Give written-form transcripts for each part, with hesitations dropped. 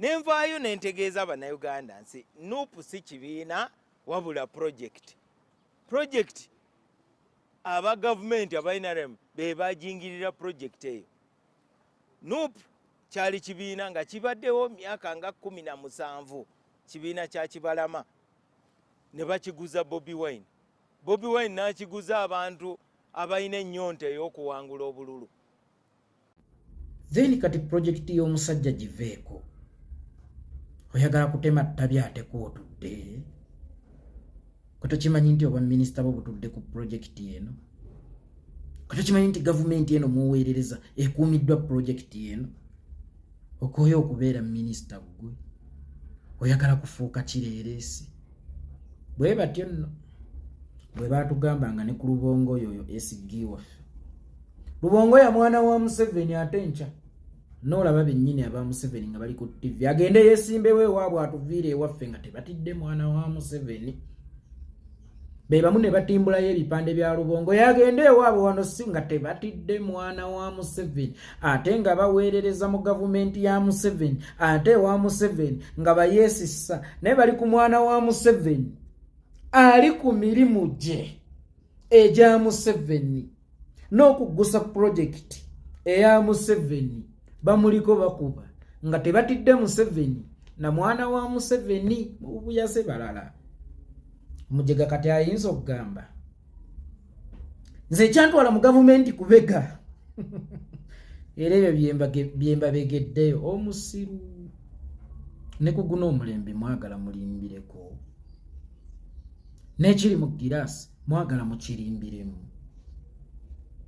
Nenvaayo nentegeeza Bannayuganda nti NUP si kibiina wabula project. Project aba gavumenti aba NRM be bajingirira project eyo. NUP kyali kibiina nga kibaddewo myaka nga 17, kibiina kya Kibalama, ne bakiguza Bobi Wine. Bobi Wine n'akiguza abantu abalina ennyonta ey'okuwangula obululu. Then kati projekiti y'omusajja giveeko, oyagala kutema ttabi ate kwotudde kwe tokimanyi nti obwa minisita bwo butudde ku projekiti eno, kwe tokimanyi nti gavumenti eno muweerereza ekuumiddwa projekiti eno. Okooye okubeera minisita, ggwe oyagala kufuuka kireereesi. Bwe batyo nno bwe baatugamba nga ne ku Lubongoya, oyo SG waffe Lubongoya mwana wa Museveni, ate enkya noolaba bennyini aba Museveni nga bali ku TV, agende yeesimbewo ewaabwe atuviire ewaffe, nga tebatidde mwana wa Museveni. Be bamu ne batimbulayo ebipande bya Lubongoya agende ewaabwe wano, si nga tebatidde mwana wa Museveni, ate nga baweerereza mu gavumenti ya Museveni, ate ewa Museveni nga bayeesissa, naye bali ku mwana wa Museveni ali ku mirimu gye egya Museveni n'okuggusa pulojekiti eya Museveni, bamuliko bakuba nga tebatidde Museveni na mwana wa Museveni mu bubuyaze balala. Mujega kati ayinza okugamba, nze ekyantwala mu gavumenti kubega, era ebyo byembabegeddeyo omusiru ne ku guno omulembe mwagala mulimbireko, n'ekiri mu giraasi mwagala mukirimbiremu.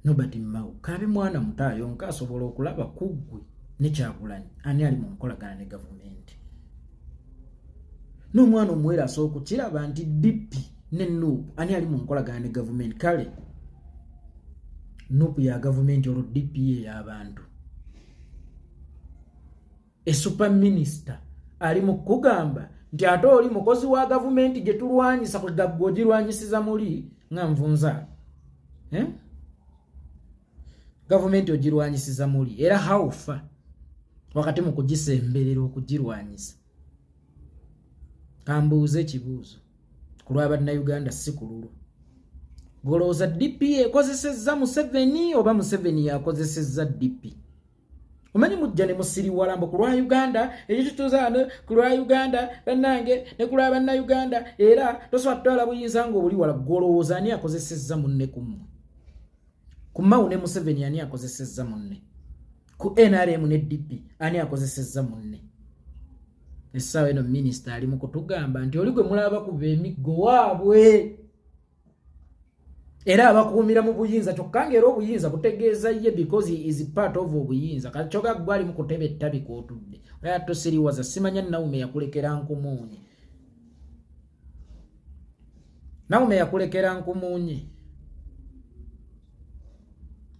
Nobert Mao kabe mwana muto ayonka asobola okulaba ku ggwe ne Kyagulanyi ani ali mu nkolagana ne gavumenti, n'omwana omuwere asobola okukiraba nti DP ne NUP ani ali mu nkolagana ne gavumenti. Kale NUP ya gavumenti, olwo DP ye y'abantu. E super minisita ali mu kugamba nti ate oli mukozi wa gavumenti gye tulwanyisa, kwe gwe ogirwanyisiza muli nga nvunza, eh? Gavumenti ogirwanyisiza muli, era haufa wakati mu kugisemberera okugirwanyisa. Kambuuze ekibuuzo ku lwa Bannayuganda, si ku lulwo. Golowooza DP ekozesezza Museveni oba Museveni yakozesezza DP? Omanyi mujja ne musiriwala mbu ku lwa Uganda, ekyo kituuza ku lwa Uganda bannange ne ku lwa Bannayuganda, era tosobola kutwala buyinza nga obuli wala. Golowooza ani akozesezza munne kummwe? Ku Mao ne Museveni ani akozesezza munne? Ku NRM ne DP ani akozesezza munne? Essaawa eno minisita ali mu kutugamba nti oli gwe mulaba bakuba emiggo waabwe, era abakuumira mu buyinza, kyokka nga era obuyinza butegeeza ye because he is part of obuyinza. Kati kyoga gwe ali mu kuteba ettabi kwotudde oya tosiriwaza. Simanya Naume yakulekera nkumuunye, Naume yakulekera nkumuunye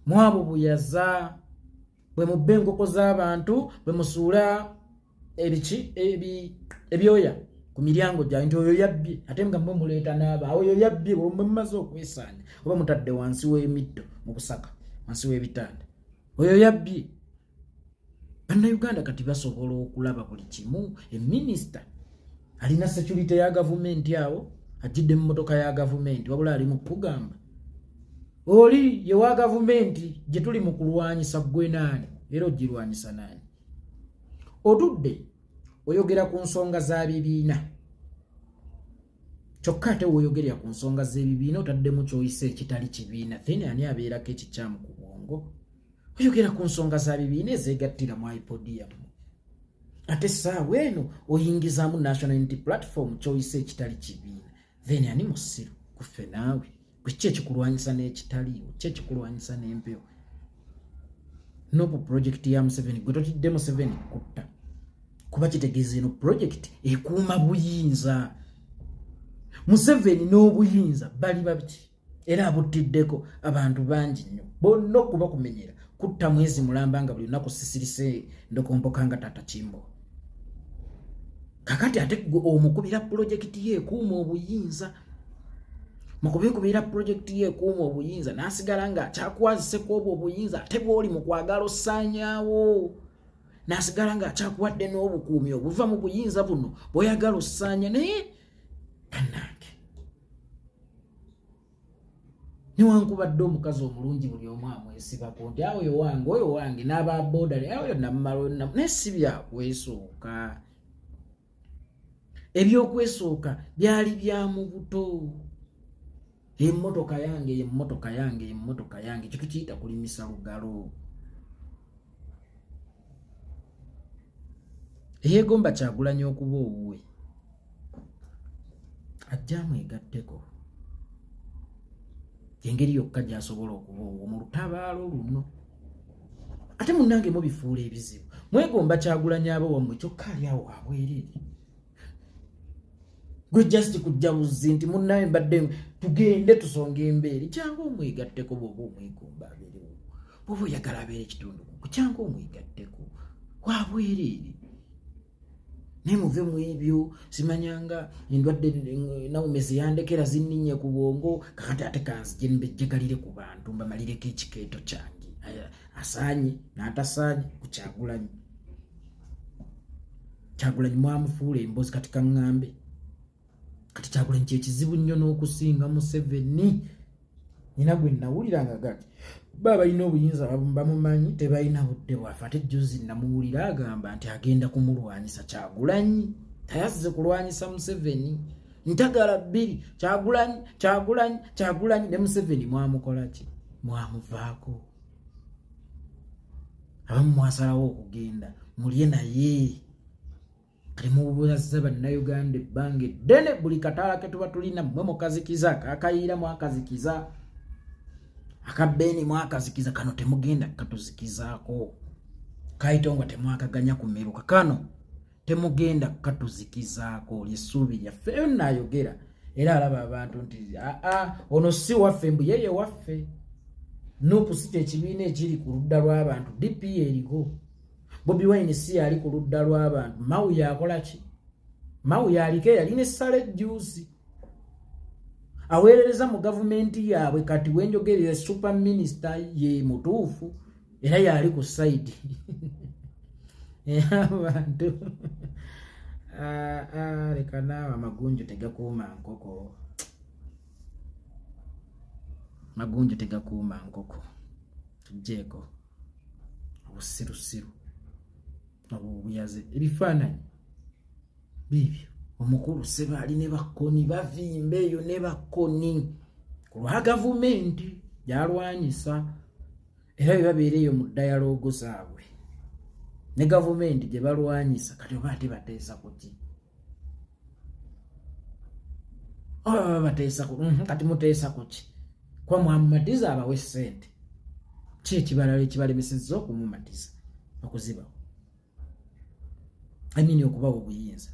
mwabo buyaza bwe mubba enkoko z'abantu, bwe musuula ebiki ebyoya ku miryango gyayo nti oyo yabbye, ate nga mwe muleeta n'aba oyo yabbye. Olwo mwe mumaze okwesaanya oba mutadde wansi w'emiddo mu busaka, wansi w'ebitanda, oyo yabbye. Bannayuganda kati basobola okulaba buli kimu. Eminisita alina security ya gavumenti awo, ajjidde mu motoka ya gavumenti, wabula ali mu kugamba oli ye wa gavumenti gye tuli mu kulwanyisa. Ggwe naani era ogirwanyisa naani? Otudde oyogera ku nsonga za bibiina, kyokka ate woyogerera ku nsonga z'ebibiina otaddemu kyoyisa ekitali kibiina. Then ani abeerako ekikyamu ku bwongo? Oyogera ku nsonga za bibiina ezeegattira mu IPOD yammwe, ate essaawa eno oyingizaamu National Unity Platform kyoyisa ekitali kibiina. Then ani musiru kuffe naawe? Gwe ki ekikulwanyisa n'ekitaliiwo? Ki ekikulwanyisa n'empewo noku projekiti ya Museveni? Gwe totidde Museveni kutta, kuba kitegeeza eno projekiti ekuuma buyinza. Museveni n'obuyinza bali babiti, era abuttiddeko abantu bangi nnyo bonna okuba kumenyera kutta mwezi mulamba nga buli lunaku sisirise ndokompoka nga tata Kimbo. Kakati ate gwe omukubira pulojekiti ye ekuuma obuyinza, mukubikubira pulojekiti ye ekuuma obuyinza, n'asigala nga akyakwaziseko obwo obuyinza, ate bw'oli mu kwagala ossaanyaawo. N'asigala ng'akyakuwadde n'obukuumi obuva mu buyinza buno bw'oyagala ossaanya. Naye bannange, newankubadde omukazi omulungi buli omu amwesibako nti awo oyo wange, oyo wange, n'aba boda naye oyo namumala, naye si byakwesooka. Ebyokwesooka byali bya mu buto. Emmotoka yange, emmotoka yange, emmotoka yange, kyetukiyita kulimisa lugalo. Eyeegomba Kyagulanyi okuba owuwe ajja amwegatteko, engeri yokka gy'asobola okuba owuwo mu lutabaalo luno. Ate munnange mubifuula ebizibu, mwegomba Kyagulanyi aba wammwe, kyokka ali awo abwereere. Gwe just kujja buzzi nti munnaye mbadde tugende tusonga embeeri, kyangu omwegatteko. Bw'oba omwegomba abeerewo, bw'oba oyagala abeere ekitundu ku kyangu omwegatteko, wabwereere. Naye muve mu ebyo simanyanga endwadde nawume zeyandekera zinninye ku bwongo, kakati ate kanzije mbejjagalire ku bantu mbamalireko ekikeeto kyange. Asaanye n'atasaanye ku Kyagulanyi. Kyagulanyi mwamufuula embozi. Kati kaŋŋambe, kati Kyagulanyi kyekizibu nnyo n'okusinga Museveni. Nina gwe nawulira nga gati ba balina obuyinza bamumanyi, tebalina budde bwaffe. Ate juzi namuwulira agamba nti agenda kumulwanyisa Kyagulanyi, tayazze kulwanyisa Museveni. Ntagala bbiri, Kyagulanyi, Kyagulanyi, Kyagulanyi ne Museveni mwamukolaki? Mwamuvaako. Abamu mwasalawo okugenda mulye naye. Kati mubulazza Bannayuganda ebbanga eddene, buli kataala ke tuba tulina mmwe mukazikiza, akakayiira mwakazikiza, akabbeeni mwakazikiza, kano temugenda katuzikizaako. Kayitawo nga temwakaganya kumeruka, kano temugenda katuzikizaako. Lyessuubi lyaffe. Eyo naayogera era alaba abantu nti aa ono si waffe, mbu yeye waffe. Nupu si kyekibiina ekiri ku ludda lw'abantu, DP eriko. Bobi Wine si yali ku ludda lw'abantu. Mawu yakola ki? Mawu yaliko eyalina essala ejjuusi aweerereza mu gavumenti yaabwe. Kati wenjogerera super minisita ye mutuufu era yali ku sayidi abantu. Leka naawe, amagunju tegakuuma nkoko, magunju tegakuuma nkoko. Tujjeeko obusirusiru obubuyaze ebifaananyi biibyo. Omukulu Sebaali ne bakkoni bavimba eyo ne bakkoni ku lwa gavumenti gyalwanyisa, era bye babeera eyo mu dayaloogo zaabwe ne gavumenti gye balwanyisa. Kati oba ate bateesa kuki? Oba baba bateesa ku kati muteesa kuki? Kuba mwamumatiza abawe ssente, ki ekibalala ekibalemesezza okumumatiza okuzibawo, I mean okubawa obuyinza?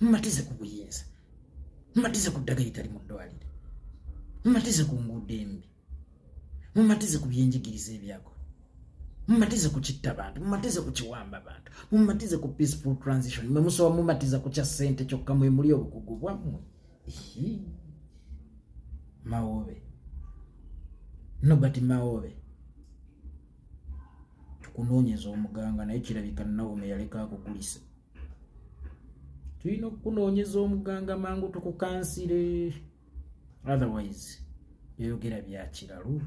Mumatize ku buyinza, mumatize ku ddagala etali mu ddwaliro, mumatize ku nguudo embi, mumatize ku byenjigiriza ebyago, mumatize ku kitta bantu, mumatize ku kiwamba bantu, mumatize ku peaceful transition. Mwe musobola mumatiza ku kya ssente kyokka, mwe muli obukugu bwammwe. Mawobe, Nobert Mawobe, tukunoonyeza omuganga, naye kirabika Nawome yaleka akugulise. Tulina okukunoonyeza omuganga mangu tukukansire, otherwise byeyogera bya kiralu.